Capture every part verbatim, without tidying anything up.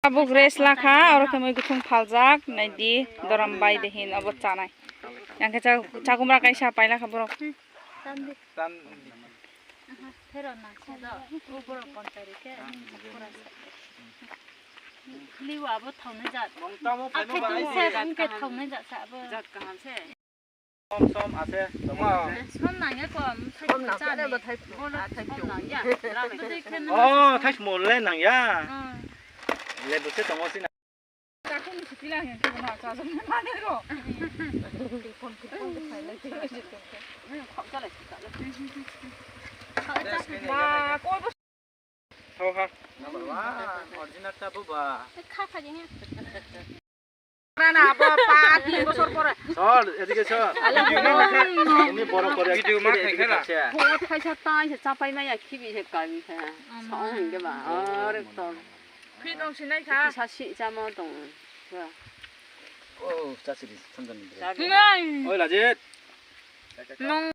Tabuk rest lakha, oro khe mui guthung phaljak, naidi doram bai de hin obo chanai. Yang khe cha-, chakumra kaisa pailakha borok. Liwa abo thaunai jat. Akhe tungse, wngkhe thaunai jat sa abo. Som, som ase, tongo. Som nangya ko, som nangya. Bolo som nangya. Bwtwi khe nang. Oh, thai smol le nangya. Le bwse tongo sina. Takuni sitila heng khe na cha jong mane ro. Ba, ko Ho, ha. Number one, original ta bo ba. Kha kha jeng. Rana bo pa tin bosor pore. Sir, edike sir. Video ma khaikhe na. Video ma khaikhe na. Ko thaisa tai se chapai maya khibi se kami kha. Sa henge ba. Are to. Phi tong sinai kha. Sa si chamo tong. Oh, cha siri sanjan. Nai. Oi, Lajit. Nong.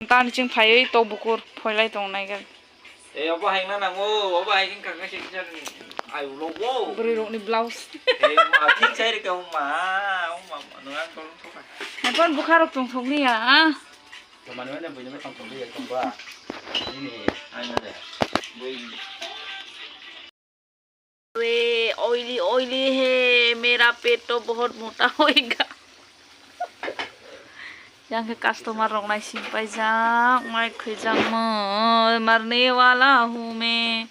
Tani chwng phaiwi tok bukur phoilai tong nai gari. Eh, obo hai na nango, obo hai khe kaka se kisa ni. Ai ulo wo. Bwrwi rokni blouse. Eh, ma thik sai rika ma, ma, ma, nang tong thok. Hai pon bukha rok tong thok ni ya. Tomani wene buini me tong thok ni ya tong ba. Ini, ai na de. Bui. Oily, oily hai, mera pet to bahut mota hoyega. Yang khe customer rok naising paijak, mai khwijak mo, marne wala hu main.